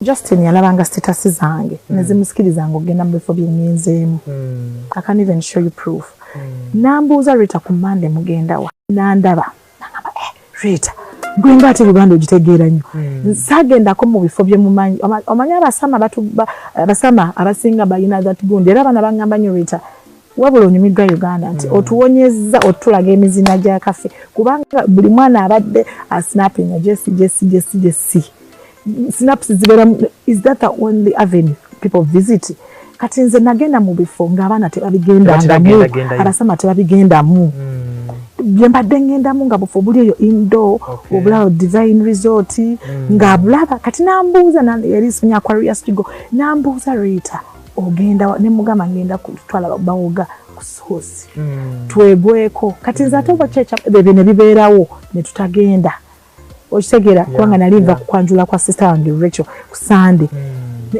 Justin yalabanga status zange nezimusikirizanga okugenda mu bifo byengenzeemu. I can even show you proof. Nambuuza, "Rita, ku Mande mugenda wa?" Nandaba nagamba, "Eh, Rita, gwe nga ate Uganda ogitegeera nnyo." Saagendako mu bifo byemumanyi. Omanyi abasama abasama abasinga balina that gundi, era abaana baŋŋamba nnyo, "Rita, wabula onyumiddwa Uganda nti otuwonyezza otulaga emizina gya kaffe," kubanga buli mwana abadde asnappinga Jesi, Jesi, Jesi, Jesi, snaps zibeera. Is that the only avenue people visit? Kati nze nagenda mu bifo ng'abaana tebabigendangamu. Tebakigendagendayo. Abasama tebabigendamu. Bye mbadde ngendamu nga bufo buli eyo indo, obulaba Divine Resort nga bulaba. Kati nambuuza, yali sinya Aquarius to go, nambuuza, "Rita, ogenda wa?" Ne mugamba, "Ngenda kutwala bawoga ku soosi twegweko." Kati nze ate oba kyekya ebyo ne bibeerawo ne tutagenda, okitegeera? Kubanga nali nva kukwanjula kwa sister wange Rachel ku Sande.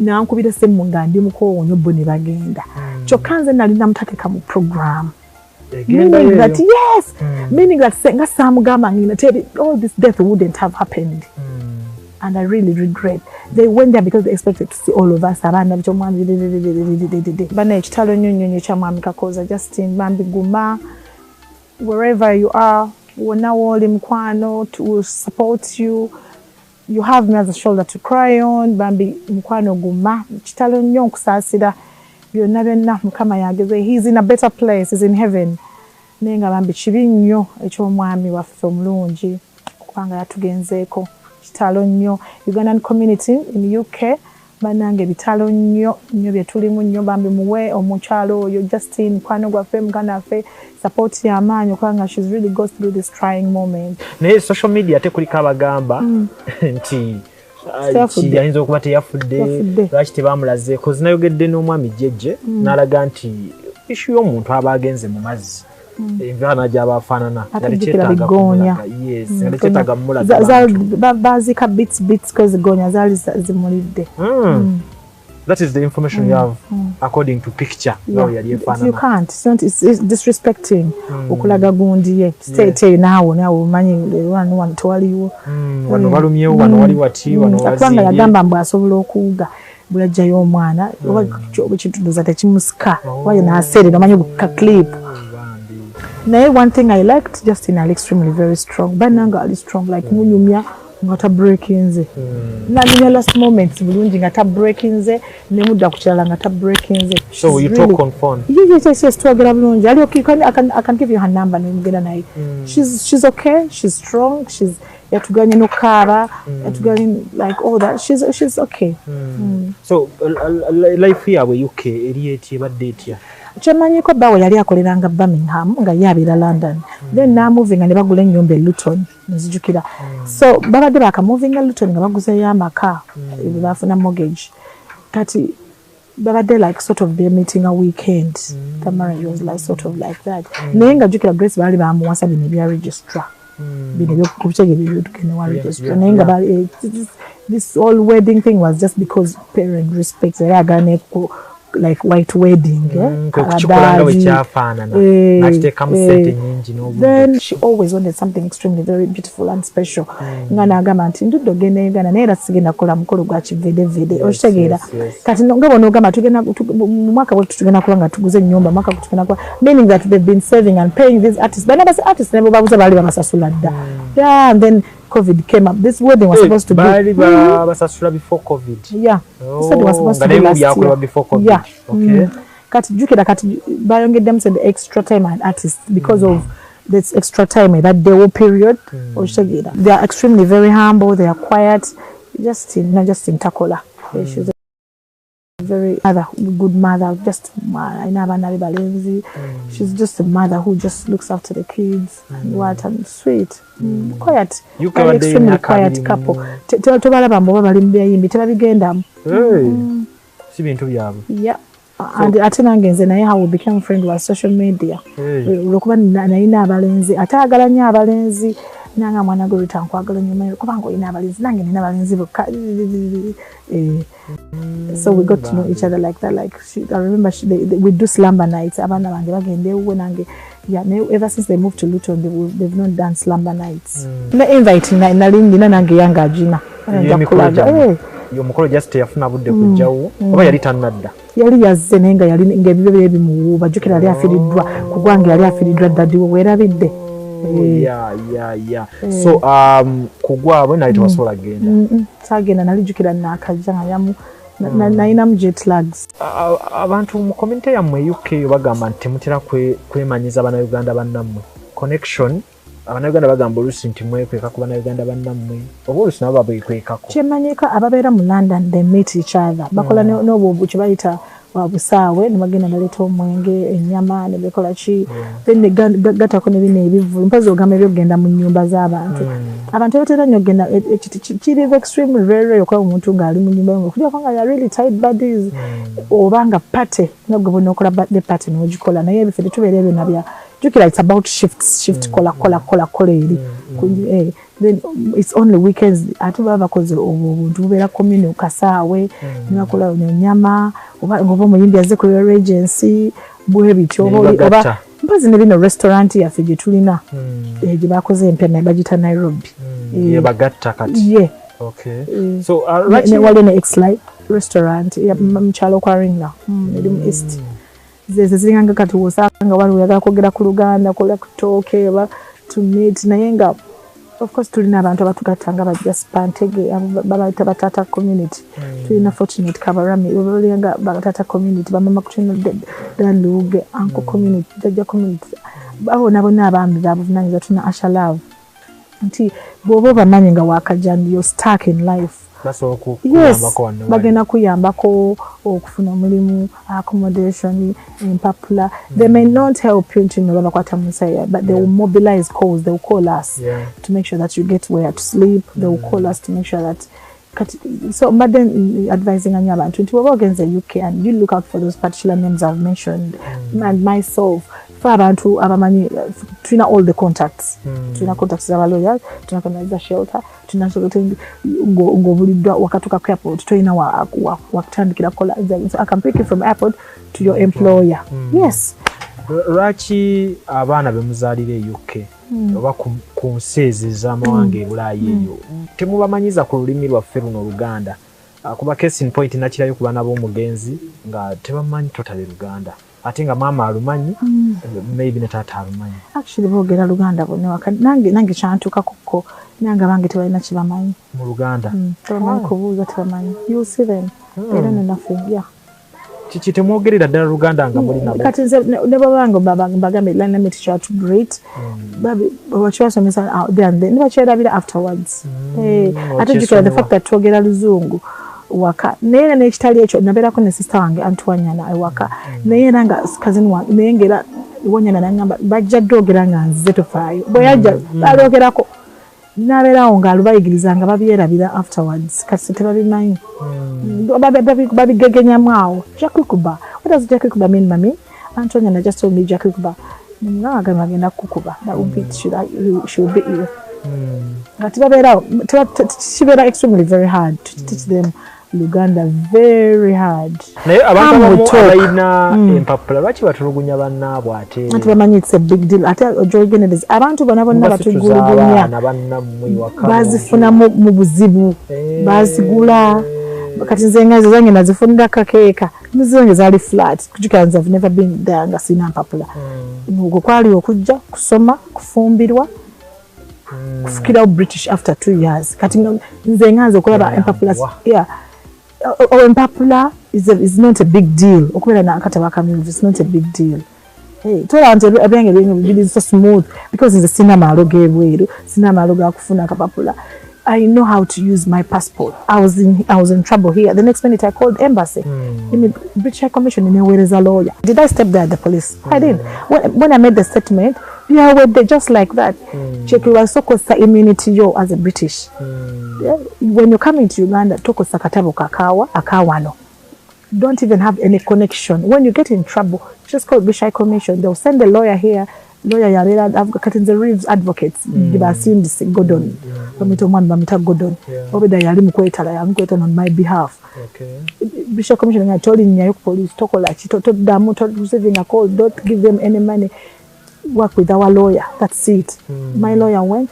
Nankubira essimu nga ndi mukoowu, bo ne bagenda. Kyokka nze nali namutateka mu program, meaning that, yes, meaning that nga saamugamba ngenda tebi, all this death wouldn't have happened. And I really regret. They went there because they expected to see all of us, abaana kyomwami bana. Ekitalo nnyo nnyo nnyo kya mwami Kakooza Justin. Bambi guma wherever you are, wonna wooli mukwano, to support you. You have me as a shoulder to cry on. Bambi mukwano, guma. Kitalo nnyo, nkusaasira byonna byonna. Mukama yageze, he's in a better place, he's in heaven. Naye nga bambi kibi nnyo eky'omwami waffe omulungi kubanga yatugenzeeko. Kitalo nnyo. Ugandan community in UK, bannange, bitalo nnyo nnyo bye tulimu nnyo. Bambi muwe omukyalo oyo Justin, mukwano gwaffe, muganda waffe, support y'amaanyi okubanga she's really goes through this trying moment. Naye social media ate kuliko abagamba nti Teyafudde. Ki ayinza okuba teyafudde. Teyafudde. Lwaki tebamulaze? Kozi nayogedde n'omwami Jejje n'alaga nti issue y'omuntu aba agenze mu mazzi, enfaanana gy'aba afaanana nga Ate jjukira tekyetaaga bigoonya. kumulaga. Yes, nga tekyetaaga kumulaga bantu. Baziika bits bits, cause goonya zaali zimulidde. That is the information you have according to picture nga bwe yali You efaanana. can't. It's not, it's disrespecting okulaga gundi ye state eyo. Naawe omanyi wano wano tewaliwo. Wano balumyewo, wano wali wati, wano Kubanga wazimbye. Yagamba mbu asobola okuwuga bwe yajjayo omwana oba ekituduza tekimusika oba ye naaseerera, omanyi ka clip. Bambi. Naye one thing I liked, Justin ali extremely very strong. Bannanga ali strong, like munyumya nga tabreakinze. Nanyumya last moments bulungi nga tabreakinze, nemudda ku kirala nga tabreakinze. So She's you really- talk on phone? Yes, twogera bulungi. Ali okay. I can give you her number nemugenda naye. She's okay, she's strong, she's yatuganye n'okukaaba, yatuganye like all that. She's okay. So life yaabwe UK eri etya, ebadde etya? Kyemanyiko, bbaawe yali akoleranga Birmingham nga ye abeera London, then namovinga ne bagula ennyumba e Luton, nzijukira. So babadde bakamovinga Luton nga baguzeyo amaka, bafuna mortgage. Kati babadde like sort of be meeting a weekend. The marriage was like sort of like that. Naye nga jjukira Grace baali bamuwasa bino ebya registrar, bino ebyokubitege byotugende wa registrar. Naye nga this whole wedding thing was just because parent respect, era agala ku like white wedding, eh? Kwe kukikola nga bwe Abadazi. kyafaanana, n'akiteekamu ssente nnyingi n'obudde. Then she always wanted something extremely very beautiful and special, nga n'agamba nti ndudde ogenda e Uganda naye era sigenda kukola mukolo gwa kivedevede, okitegeera? Yes. Kati nga bw'onoogamba tugenda mu mwaka bwe tugenda kuba nga tuguze ennyumba, mwaka gwe tugenda kuba, meaning that they've been saving and paying these artists. Bana basi artists ne babuze baali babasasula dda. Yeah, and then COVID came up. This wedding was supposed to be Baali basasula before COVID? Yeah. This wedding was supposed Nga to be naye last year. byakolebwa before COVID. Yeah. Okay. Kati jjukira kati bayongeddemu the extra time and artists because of this extra time ebaddewo period, okitegeera? They are extremely very humble, they are quiet. Justin na Justin takola. She's a very mother, good mother, just alina abaana be balenzi. She's just a mother who just looks after the kids and what, and sweet, quiet. UK Very badde extremely emyaka quiet abiri couple. Tobalaba mbu oba bali mu byayimbi, tebabigendamu. Hey, si bintu byabwe. Yeah. And ate nange nze naye how we became friend was social media. Hey. Olwokuba nalina abalenzi, ate ayagala nnyo abalenzi, nanga mwana gwe Rita nkwagala nnyo manyi kubanga olina abalenzi, nange nina abalenzi bokka. Eh, so we got to know each other like that. Like she, I remember we do slumber nights, abaana bange bagenda ewuwe nange. Yeah, naye ever since they moved to Luton, they've not done slumber nights. Ne invite nali nina nange yange agina. Nja Ey'emikolo kulaga. gyammwe. Eh, Omukolo just teyafuna budde kujjawo oba yali tannadda? Yali yazze, naye nga yali ng'ebibyo bye bimuwuuba. Jjukira yali afiiriddwa ku gwange, yali afiiriddwa daddy we, weerabidde? Yeah. So ku gwabwe naye tewasobola kugenda? Saagenda, nali jjukira naakajja nga yamu nalinamu jet lags. Abantu mu community yammwe UK eyo bagamba nti temutera kwemanyiza Bannayuganda bannammwe connection. Abannayuganda bagamba oluusi nti mwekweka ku Bannayuganda bannammwe, oba oluusi nabo babwekwekako. Kyemanyika, ababeera mu London, they meet each other, bakola n'obwo kye bayita busaawe, ne bagenda baleeta omwenge, ennyama, ne bekola ki, then ne gattako ne bino ebivvulu. Mpozi ogamba ebyokugenda mu nnyumba z'abantu, abantu abatera nnyo okugenda, kiri extreme rare okuba omuntu ng'ali mu nnyumba yo, okugyako nga ya really tight buddies, oba nga party nga gwe bonookola birthday party n'ogikola. Naye ebifo tetubeera ebyo nabya. Jjukira, it's about shifts, shift, kola, kola, kola, kola eri. Then it's only weekends ate baba bakoze obwo obuntu bubeera communal kasaawe, ne bakola ennyama, oba oba omuyimbi azze ku Royal Regency, bwe bityo. Oba oba Nebagatta. Mpozi ne bino restaurant yaffe gye tulina, gye bakoze empya, naye bagiyita Nairobi. Yebagatta kati? Ye. Okay. So ne waliwo ne Xlight restaurant ya mukyalo kwa Ringa, eri mu East. Zezo ziringanga kati wosanga wali oyagala kwogera ku Luganda, kola ku ttooke oba to meet. Naye nga of course tulina abantu abatugatta nga ba Jasper Ntege, abo babayita batata community. Tulina Fortunate Kabarami, babalinga batata community, bamama. Tulina Dan Luge, uncle community, jajja community, abo nabo n'abaami babuvunanyizibwa. Tulina Asha Love, nti bw'oba obamanyi nga wakajja and you're stuck in life, basobola yes, kuyambako wano? Bagenda kuyambako okufuna omulimu, accommodation, empapula. They may not help you nti no babakwata mu nsi, but they will mobilize calls, they will call us to make sure that you get where to sleep. They will call us to make sure that kati. So mbadde advising nnyo abantu nti bw'oba ogenze UK and you look out for those particular names I've mentioned and myself, fe abantu abamanyi, tulina all the contacts. Tulina contacts z'abaloya, tulina contacts za shelter, tulina ng'obuliddwa wakatuuka ku airport, tolina wakutandikira kukola, so I can pick you from airport to your employer, yes. Lwaki abaana bemuzaalira e UK oba ku nsi ezo ez'amawanga e Bulaayi eyo temubamanyiza ku lulimi lwaffe luno Oluganda? Kuba case in point, nakirayo ku baana b'omugenzi nga tebamanyi totally Luganda, ate nga maama alumanyi, maybe ne taata alumanyi. Actually boogera Luganda bonna waka. Nange kyantuukako, nange abange tebalina kibamanyi. Mu Luganda? Tebamanyi kubuuza, tebamanyi. You'll see them, they don't know nothing, yeah. Kiki, temwogerera ddala Luganda nga muli nabo? Kati nze ne bwabanga mbagambe, let me teach you how to greet, bakibasomesa out there and then nebakyerabira afterwards. Ate jjukira the fact that twogera Luzungu waka, naye era n'ekitali ekyo, nabeerako ne sister wange Antiwanyana ewaka, naye era nga cousin wange, naye ngaera Wanyana nangamba bajja ddogera nga nzize, tofaayo. Bwe yajja balwogerako, nabeerawo ng'alubayigiriza nga babyerabira afterwards. Kati tebabimanyi, babigegenyamu awo. Jakukuba, what does jakukuba mean, mami? Antonia just told me jakukuba. Nga agenda kukuba, that will beat, she will beat you. Nga tibabeerawo, kibeera extremely very hard to teach them Luganda, very hard. Naye abantu abamu abalina empapula lwaki batulugunya bannaabwe ate? Anti bamanyi it's a big deal. Ate ojogenedez abantu bonna bonna batugulugunya bazifuna mu buzibu, bazigula. Kati nze nga zange nazifunira kakeeka, nizange zaali flat. Kujukira nze I've never been there nga sina mpapula. Ogwo kwali okujja kusoma, kufumbirwa, kufukirawo British after 2 years. Kati nze nga nze okulaba empapula, yeah, empapula is not a big deal. Okubeera nakatabo akamyufu is not a big deal. Tolaba nti ebyange biri so smooth because nze sina maalo g'ebweru, sina maalo gakufuna akapapula. I know how to use my passport. I was in trouble here. The next minute I called embassy. British High Commission neweereza lawyer. Did I step there at the police? I didn't. When I made the statement, yeah, well, they just like that. Check sokosa immunity yo as a British. Yeah. When you come into Uganda, tokosa katabo kakawa akawano. Don't even have any connection. When you get in trouble, just call British High Commission. They'll send a lawyer here. Lawyer yabeera kati nze Reeves Advocates, basindise Gordon, bamwita omwami bamwita Gordon, obeda yali mukwetala, yamukwetala on my behalf. British Commission nga tolinnyayo ku police, tokola ki, toddamu receiving a call, don't give them any money, work with our lawyer, that's it. My lawyer went,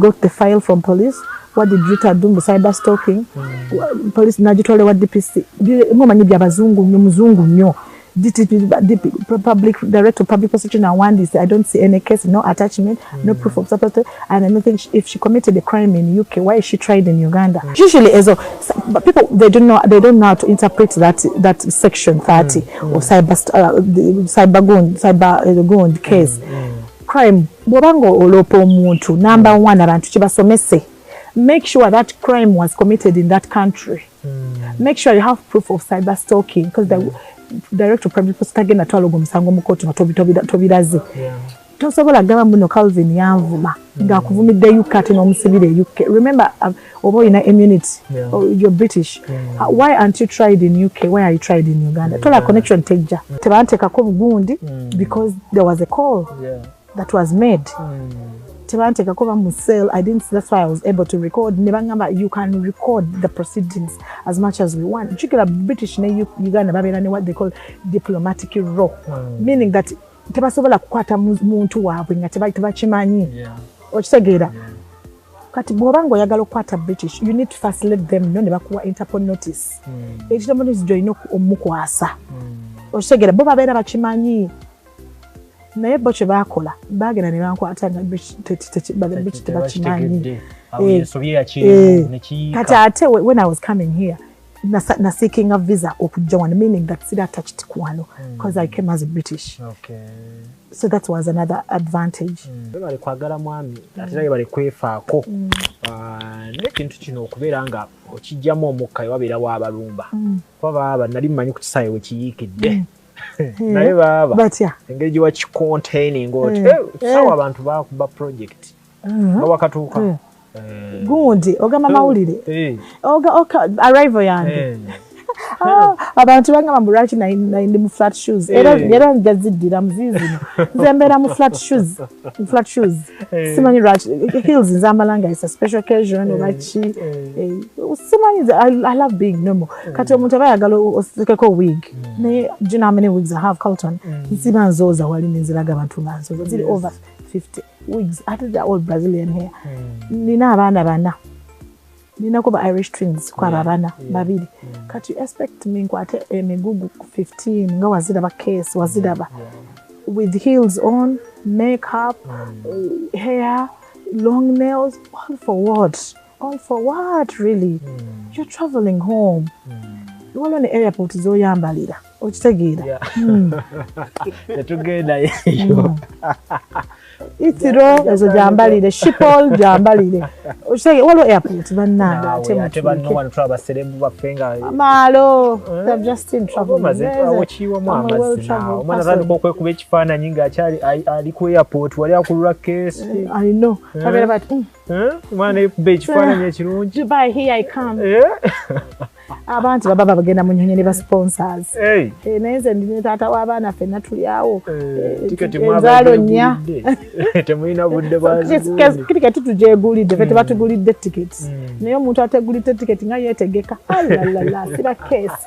got the file from police. What did Rita do mu cyber stalking? Police nagitwale wa DPC. Ngomanyi byabazungu nnyo, muzungu nnyo. DTP, DP, public director of public prosecution awandiise, I don't see any case, no attachment, no proof of support, and I don't think if she committed a crime in UK, why is she tried in Uganda? Usually, as but people they don't know how to interpret that section 30 of cyber the cyber goon case. Crime, bw'obanga oloopa omuntu, number one, abantu kibasomese, make sure that crime was committed in that country. Make sure you have proof of cyber stalking, because the director of public prosecution tagenda twala ogwo omusango mu kooti nga tobiraze. Tosobola gamba muno Calvin yanvuma ng'akuvumidde UK ate n'omusibira e UK. Remember, oba olina immunity. Oh, you're British. Why aren't you tried in UK? Why are you tried in Uganda? Tola connection tejja, tebanteekako bugundi because there was a call that was made. Tebanteekako ba mu cell. I didn't, that's why I was able to record. Ne bangamba you can record the proceedings as much as we want. Jjukira British ne Uganda babeera ne what they call diplomatic law, meaning that tebasobola kukwata muntu waabwe nga tebakimanyi. Okitegeera? Kati bw'oba nga oyagala okukwata British, you need to first let them know, ne bakuwa Interpol notice. Interpol notice gy'olina omukwasa. Okitegeera? Bo babeera bakimanyi, naye bo kye baakola, baagenda ne bankwata nga British British tebakimanyi. Ensobi eyakirimu nekiyiika. Kati ate when I was coming here, naseekinga visa okujja wano, meaning that siri attached ku wano because I came as a British. So that was another advantage. Bali kwagala mwami, ate era bali kwefaako. Ah, n'ekintu kino okubeera nga okijjamu omukka ewabeerawo abalumba, kuba baaba nali mmanyi ku kisaawe we kiyiikidde, naye baaba batya? Engeri gye wakicontaining oti kisaawe abantu bakuba project nga wakatuuka. Gundi ogamba mawulire. Oga arrival yange. Ah, abantu bagamba mbu lwaki ndi mu flat shoes. Era era nja ziddira muziizino, nze mbeera mu flat shoes, mu flat shoes. Simanyi lwaki heels nzambala nga it's a special occasion oba ki. Simanyi I love being normal. Kati omuntu aba ayagala otekeko wig, naye do you know how many wigs I have, Carlton? Nsiba nzooza wali nenziraga abantu nga nzooza ziri over 50 wigs, ate they're all Brazilian hair. Nina abaana bana, ninako ba Irish twins kwaba abana babiri. Kati you expect me nkwate emigugu 15 nga waziraba case waziraba with heels on, makeup, hair, long nails, all for what? All for what, really? You're traveling home. Waliwo ne airport z'oyambalira, okitegeera? Yeah. Tetugenda eyo. Itiro ezo gyambalire, Schiphol gyambalire, okitegeera? Waliwo airport, bannange, ate Naawe ate banno mutuuke. Wano tulaba baserebu baffe nga Maalo, they've just in travel. Omaze okiwamu amazzi naawe, omwana atandika okwekuba ekifaananyi ng'akyali ali ku airport, wali akulula keesi. I know. Babeera bati, Omwana nekuba ekifaananyi ekirungi. Dubai, here I come. Abantu baba bagenda mu nyonyi ne ba sponsors. Hey. Eh, naye nze ndi ne taata w'abaana, ffenna tuli awo. Tiketi Enzaalo nnya. mwabagulidde, temulina budde bwazigundi. Tiketi tugyegulidde, ffe tebatugulidde tiketi, naye omuntu ategulidde tiketi nga yeetegeka alalala siba case.